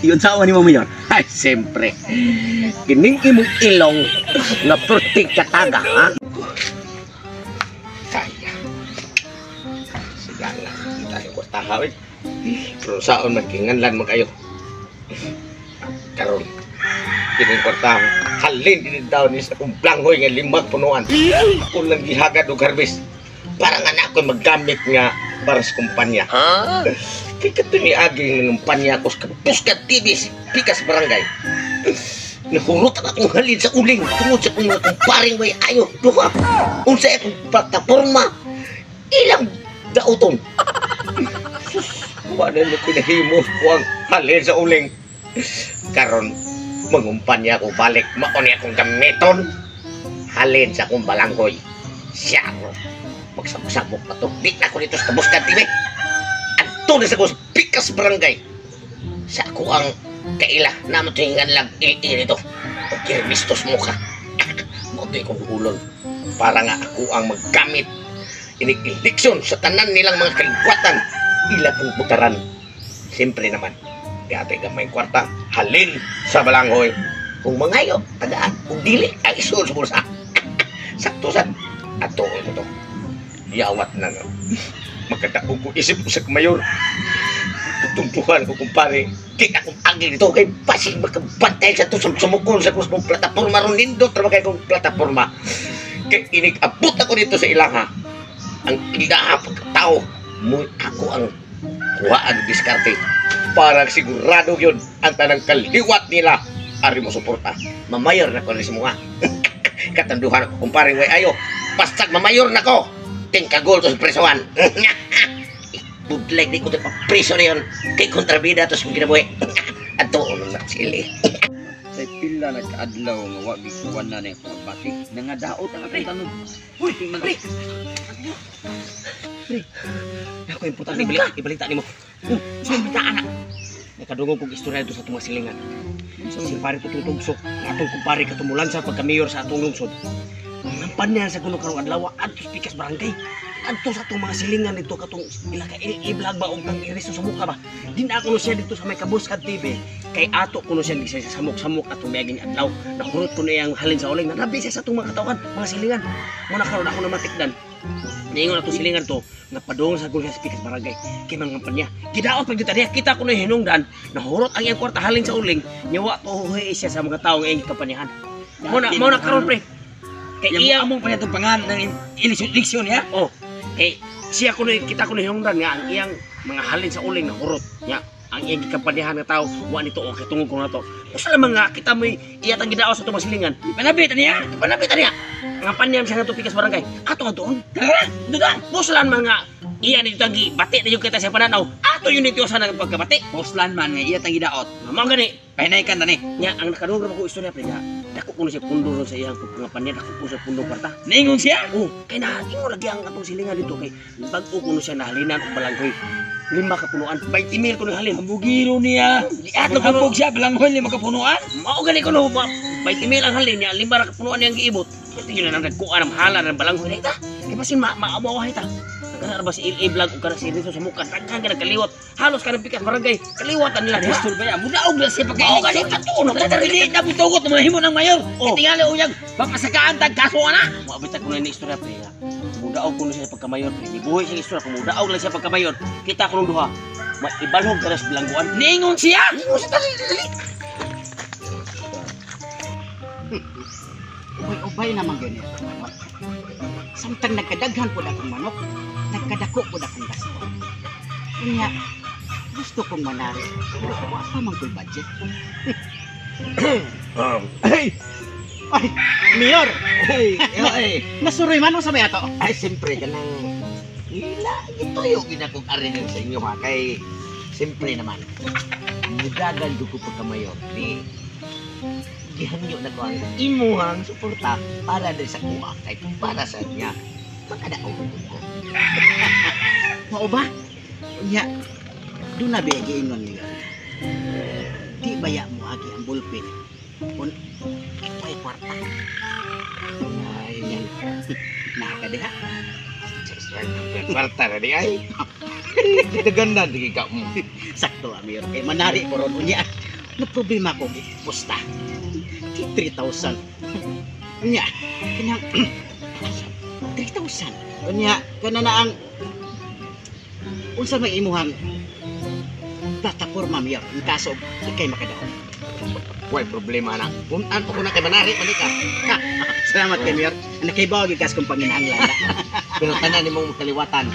Yun sa ni mo, Mayor. Ay, siyempre. Kining imong ilong nga perting kataga, ha? Kaya. Sige na, kita yung kwartaha, eh. Pero saon man, kinganlan mo kayo. Karon, kining kwartaha, halin din daw ni sa kong blanghoy nga limang punuan. Ako lang gihagad og harvest. Para nga na ako'y maggamit nga para sa kumpanya. Kay kato ni aging ng kumpanya ko sa Puskat TV, Pikas Barangay. Nahurot ang akong halin sa uling tungod sa akong mga kumparing may ayo. Duha, unsa akong plataporma, ilang dauton. Sus, wala na kinahimo ko ang halin sa uling. Karon, mangumpanya ko balik, mao ni akong gamiton. Halin sa akong balanghoy. Siya magsabok-sabok na to. Di na ako dito sa Buskan TV. Adto na sa ko sa Pikas Barangay. Sa ako ang kaila na matuhingan lang ili nito. O kirmistos mo ka. Mo ito ikong ulol. Para nga ako ang maggamit inig eleksyon sa tanan nilang mga kaligwatan. Ila kong butaran. Siyempre naman, di ate gamay kwarta, halin sa balanghoy. Kung mangayo, tagaan. Kung dili, ang isul sa bulsa. Sakto sad. Ato ko to. Yawat na nga. Magkadaog ko isip ko sa mayor. Tutuntuhan ko kumpare. Kaya akong agi dito kay basig makabantay sa to sumukon sa kung plataporma ron nindot ra kay kong plataporma. Kay inig-abot ako dito sa ilaha. Ang ilaha pagkatao mo ako ang kuhaan diskarte para sigurado yun ang tanang kaliwat nila ari mo suporta. Mamayor na ko ni mga. Katanduhan ko kumpare way ayo. Basta mamayor na ko. Tingkagol to sa presohan. Budleg di ko pa preso na yun. Kay kontrabida to sa kinabuhi. Ato na sili. Sa pila nagkaadlaw nga wa gikuan na ning pagbati. Nangadaot ang akong tanom. Uy, pre. Pre. Ako importante ibalita, ibalita nimo. Sa balita anak. Nakadungog kog istorya dito sa atong mga silingan. Si pare tutugsok, atong kumpare katumulan sa pagka-mayor sa atong lungsod. Ngampanya sa kuno karong adlaw adto sa Pikas Barangay. Adto sa atong mga silingan dito katong ila ka i-vlog ba og kang iriso sa muka ba. Din ako no siya dito sa may Kabuskad TV kay ato kuno siya gisa sa samok-samok atong miaging adlaw. Nahurot kuno iyang halin sa uling. Nanabi siya sa atong mga katawhan, mga silingan. Muna karon ako na matikdan. Niingon atong silingan to nga padung sa kuno siya sa Pikas Barangay kay mga kampanya. Gidaot pag dito diha kita kuno hinungdan nahurot ang iyang kwarta halin sa uling. Nya wa tuhoy siya sa mga tawo nga iyang kampanyahan. Muna karon pre. Kay iya among pa itong pangan ng eleksyon niya. Oh, kay siya kuno kita kuno hinungdan nga ang iyang mga halin sa uling nahurot nya ang iyang gikampanyahan nga tawo wa nito okay tungod ko nato. Usa lamang nga kita moy iya tang gidaos sa atong mga silingan. Panabit niya. Panabit niya. Ang panyam siya nga Pikas Barangay. Ato doon. Tara, doon. Buslan mga iya nito tang gibati na yung kita sa pananaw. Ato yun nito sa nang pagkabati. Buslan man nga iya tang gidaot. Mao gani. Pahinay-kan tani. Nya ang nakadungog ko istorya pre nga. Dako kuno siya pundo ron sa iyang pagkapanya, dako kuno siya pundo kwarta. Niingon siya? Oh, kay na ingon lagi ang atong silingan dito kay bag-o kuno siya nahalinan og balanghoy. 5 ka punuan, 20,000 kuno halin. Ambugiro niya. Ato hambog siya balanghoy 5 ka punuan. Mao gani kuno 20,000 ang halin niya, 5 ra ka punuan niyang giibot. Ito yun na nagkuan ang mahala ng balanghoy na ita. Kay basin maabaw ita. Kana ba si LA Vlog o kana si Rizzo sa muka, daghan ka nagkaliwat. Halos ka ng Pikas Barangay, kaliwatan nila. Pastor ba ya? Mudaog na siya pagka-eleksyon. Mao gani katuon. Dili na butugot na mahimo ng mayor. Oh. Tingali uyag, papasakaan tag kaso ana. Moabit ko na ni istorya pre. Mudaog kuno siya pagka-mayor pre. Gibuhi siya istorya kung mudaog lang siya pagka-mayor. Kita ko nung duha. Maibalhog ka na sa bilangguan. Niingon siya. Niingon siya dali dali. Ubay-ubay naman ganito. Samtang nagkadaghan po akong manok, nagkadako po akong gasto. Unya, gusto kong manari, pero wa pa man ko'y budget. Ay! Ay, Mayor! Ay, ay! Nasuroy man sa may ato? Ay, siyempre, kanang ila, gituyo ginakong arinin sa inyo ha, kay siyempre naman, mudagan ko pagkamayor, di gihangyo na ko ang imuhang suporta para din sa kuha kay para sa niya makadaog ko. Mao ba? Unya, doon na ba giingon niya? Di baya mo agi ang bullpen kung may kwarta. Ay, yan. Nakakadiha. Kwarta na di ay. Ganda di ka mo. Sakto, Amir. Eh, manari ko ron. Unya, Na problema ko pusta. 3,000. Unya, kanang 3,000. Unya, kana na ang unsa may imuhang plataporma, Mayor, in kaso ikay makadaog. Way problema na. Puntan ko na kay manari man ka. Salamat kay Mayor. Nakaibaw gyud kas kung panginahanglan. Pero tanan nimong kaliwatan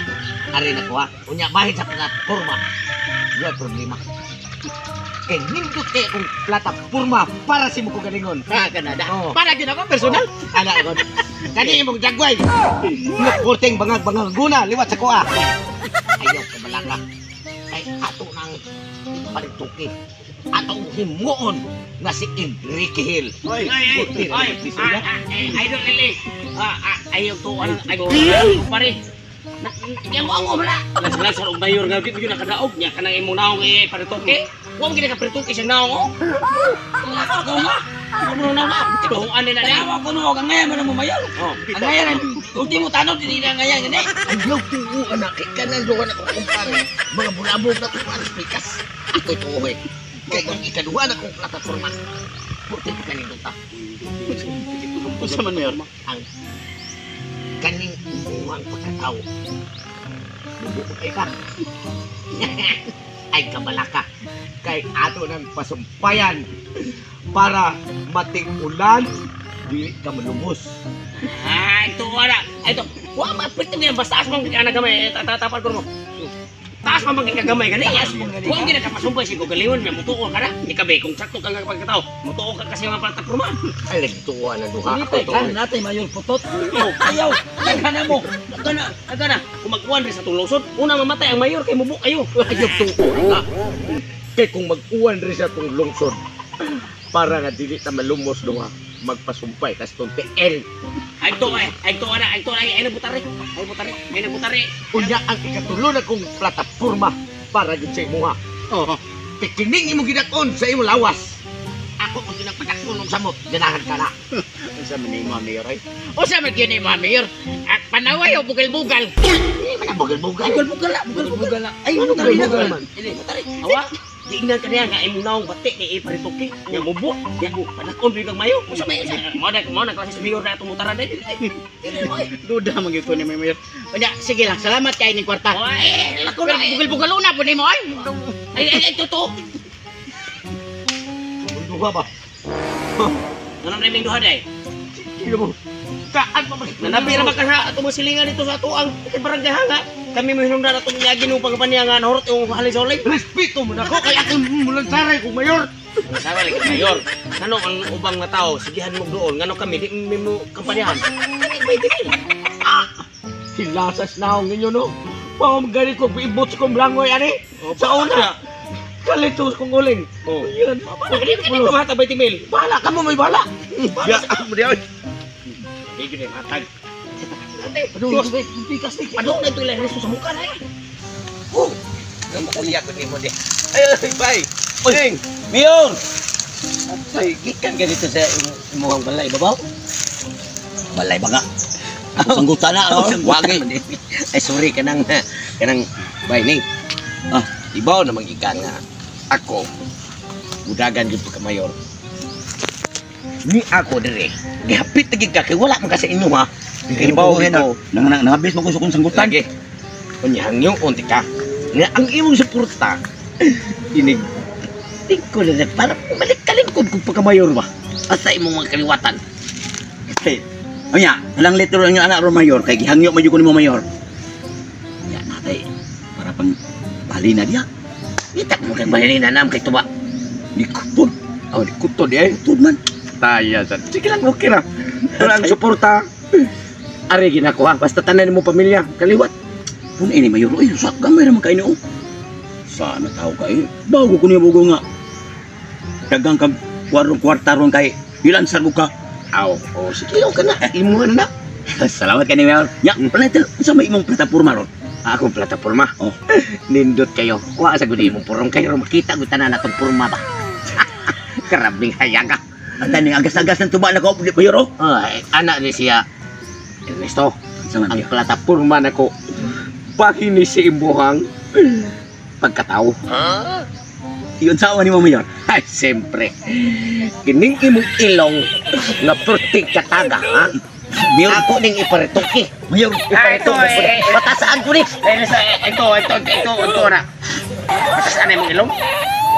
ari na ko ha. Unya bahin sa plataporma. Way problema. Kay nindot kay akong plataporma para sa imo ko galingon. Ha, kanada. Oo. Para gyud ako personal. Ana ko. Kani imong jagway. Nagporting bangag-bangag guna liwat sa kuha. Ayaw ka balaka. Kay ato nang palituki. Atong himuon na si Enrique Hill. Oy, Ay, ay, ay, Idol Lily. Ayaw to, ano, ayaw pare. Yang mo ang wala. Lansa-lansa og mayor nga gid gyud nakadaog nya kanang imong naong eh paritoke. Wa mo gid ka paritoke siyang naong oh. Ako nga. Ako mo na na. Tuhuan nila niya. Tawa ko no, ang ngayon mo na mo mayor. Oh. Ang ngayon, ultimo tanong, hindi na ngayon, gani. Ayaw tuo anak kay kanan duha na kong kumpare. Mga bulabog na kong alas pikas. Ako'y tuoy. Kay ang ikaduha na kong plataporma. Purti pa kanindot ta. Unsa man, Mayor? Ang kaning imuhang pagkatao. Mubuot ay ka. Ay kabalaka. Kay ato ng pasumpayan para mating-ulan di ka malumos. Ito wala. Ito. Wa ma pwede nga basta taas man ana gamay tatapal ko mo. Taas man man gamay gani. Wa gid ka pasumpay si galingon may mutuo ka na. Di ka be kung sakto ka nga pagkatao. Mutuo ka kasi mga plataporma. Ay lagi tuwa na duha. Ako Ako natay mayor putot. Oh, ayaw, daghan mo. Daghan na, daghan na. Kung magkuhan rin sa itong lungsod, una mamatay ang mayor kay mubo kayo. Ayaw tuo na. Kay kung mag-uwan rin sa itong lungsod para nga dili ta malumos duha magpasumpay tas tong TL. Ay to ay, ay to ana, ay to ay ay nabutari. Ay butari, ay nabutari. Unya ang ikatulo na kong plataporma para gid sa imuha. Oo. Kay kining imong gidakon sa imong lawas. Ako kung sinagpadakon og samot, ganahan ka na. Unsa man ni imong Mayor ay? Unsa man gyud ni imong Mayor? Ah, panaway o bugal-bugal. Hindi man ang bugal-bugal. Bugal-bugal na, bugal-bugal na. Ay, butari na. Bugal man. Ini butari. Awa, diingnan ka niya nga imong naong batik ni iparitoke. Nga mubo, nga padakon bigang mayo. Unsa may mo na klase sa mayor na atong mutaran din. Duda man gyud ko ni Mayor. Unya, sige lang. Salamat kay ning kwarta. Ay, lako na. Pero bugal-bugal una po nimo ay. Ay ay ay totoo. Duha ba? Nanam na imong duha day. Sige mo. Kaan pa ba? Nanabi ra ba ka sa atong mga silingan dito sa atuang barangay hanga. Kami mo hinungdan atong niagi nung pagpaniya nga nahurot yung halin sa uling. Respeto mo na ko kay akong mulansaray kong mayor. Sabi lagi mayor, ngano ang ubang nga tao sigihan mo doon, ngano kami di mi mo kampanyahan. Kani may tingin. Hilasas na akong ninyo no. Pao gani ko ibot sa kong blangoy ani. Sa una. Kalito kong uling. Oh. Yan. Kani kani ko mata 20 mil. Bahala ka mo may bahala. Ya, mo diay. Di gyud matag. Padung, pikas ni. Padung na ito ilang resto sa mukha na eh. Kuya ko nimo di. Ay, ay, bye. Oy, Mayor! Ay, gikan ka dito sa imuhang balay, babaw. Balay ba nga? Ako sanggutan na. Oh. Wagi. Ay sorry kanang kanang bay ning. Ah. Ibaw na magikan nga ako budagan gyud pagka mayor. Ni ako dire. Gihapit na gid ka kay wala man ka sa inyo ha. Ibaw ko. Nang nang nangabis mo ko sa kong sanggutan. Lagi. Unya hangyo unti ka. Nga ang imong suporta inig tingko na para balik kalingkod kung pagka mayor ba. Asa imong mga kaliwatan. Unya, walang litro ang anak ro mayor kay gihangyo man jud ko nimo mayor. Unya natay para pang bali na diya. Itak mo kay bahalina nam kay tuba. Di kutod. Oh, di kutod eh. Kutod man. Taya sa. Sige lang, okay ra. Pero ang suporta ari ginakuha basta tanan mo pamilya kaliwat. Pun ini mayor oy sak gamay ra man kay noo. Sana tao kay bago ko niya bugo nga. Dagang kag kwarong kwarta ron kay ilan ko ka. Aw, oh sige okay na. Imo na na. Salamat kay ni mayor. Nya, planetel unsa may imong plataporma ron? Akong plataporma. Oh. Nindot kayo. Wa sa gud imong purong kayo makita gud tanan atong purma ba. Karabing hayaga. At ning agas-agas ng tuba na ko mayor oh. Ay, anak ni siya Ernesto, Unsa man ang mayor? plataporma nako Pahini si imbuhang pagkatao. Iyon sa ni mo mayor. Ay, siyempre. Kining imong ilong nga perting kataga, ha? Mayor. Ako ning iparitoke. Mayor. Iparitoke. Ah, ito, eh. Patasaan ko ni. Eh, ito, ito, ito, ito na. Patasaan na imong ilong.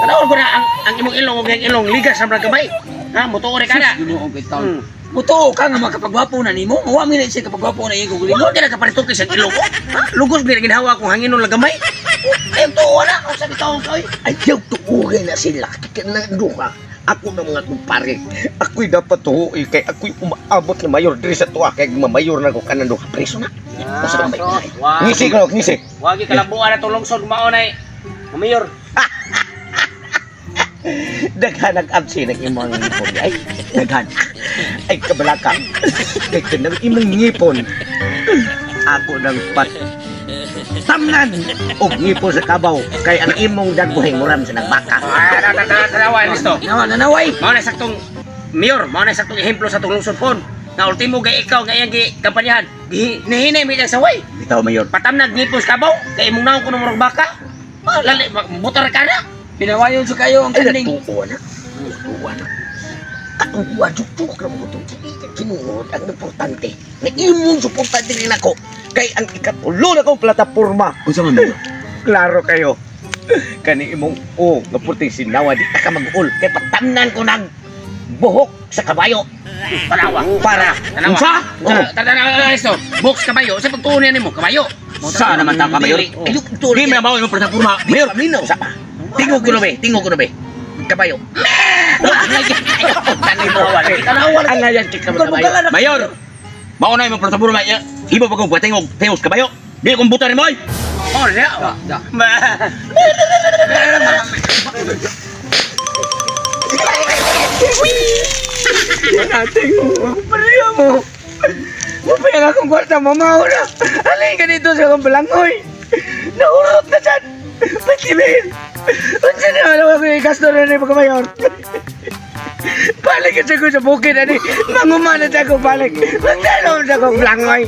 Tanawon ko na ang imong ilong ug ang ilong ligas sa mga gamay. Ha, mutuo rin ka na. Ginoo kay taon. Mutuo ka nga makapagwapo na nimo. Wa mi na siya kapagwapo na iyang Wala ka nakaparitoke sa ilong ko. Ha? Lugos mi na ginhawa akong hanginon lang gamay. Ay, tuo na. Kung sa bitaw ko, oy. Ayaw tuugay na sila. Kaya duha. Ako na mga kumpare. Ako'y dapat tuhuoy kay ako'y umaabot ni mayor diri sa tuwa kay mamayor na ko kanan duha preso na. Usa ka may. Ngisi ko, ngisi. Wagi kalabuan na tulong sod mao nay. Mayor. Daghan ang absi ng imong ngipon. Ay, daghan. Ay, kabalaka. Kay kanang imong ngipon. Ako nang pat tamnan og ngipon sa kabaw kay ang imong dagbuhing muram sa nagbaka. Ah, tanawa listo. Nawa nanaway. Mao na saktong mayor, mao na saktong ehemplo sa tong lungsod pon. Na ultimo kay ikaw nga iyang gikampanyahan. Nihinay mi saway. Bitaw, Mayor. Patamnag ngipon sa kabaw kay imong naong kuno murag baka. Lali butar ka na. Pinawayon sa kayo ang Ay, kaning. natuwa na. Natuwa na. Katuwa, jujuk na mo itong kinuod ang importante. Na imong suporta din ako. Kay ang ikatulo na kong plataporma. Unsa man, Mayor? Klaro kayo. Kani imong o nga puting sinawa di ta ka mag-ul. Kay patamnan ko ng buhok sa kabayo. Tanawa. Para. Tanawa. Unsa? Tanawa listo. Box kabayo sa pagtuon niya nimo kabayo. Sa naman ta ka, Mayor? Dili. Ayok ito. Di man mao imong plataporma, Mayor. Paminaw sa pa. Tingog ko na be, tingog ko na be. Kabayo. Tanay mo. Tanawa. Alayan kay kabayo. Mayor. Mao na imong plataporma. Ibo pa kong tingog, tingog sa kabayo. Di kong buta nimo, oy. Oh, niya. Da. Nating pariya mo. Mapayang akong kwarta, mamaw na. Alin ka dito sa akong balanghoy. Naurot na dyan. Patimin. Unsa na alam ako yung gasto na ni pagkamayor. Balik ka sa bukid ani. Mangumana sa ako balik. Magdalom sa akong balanghoy.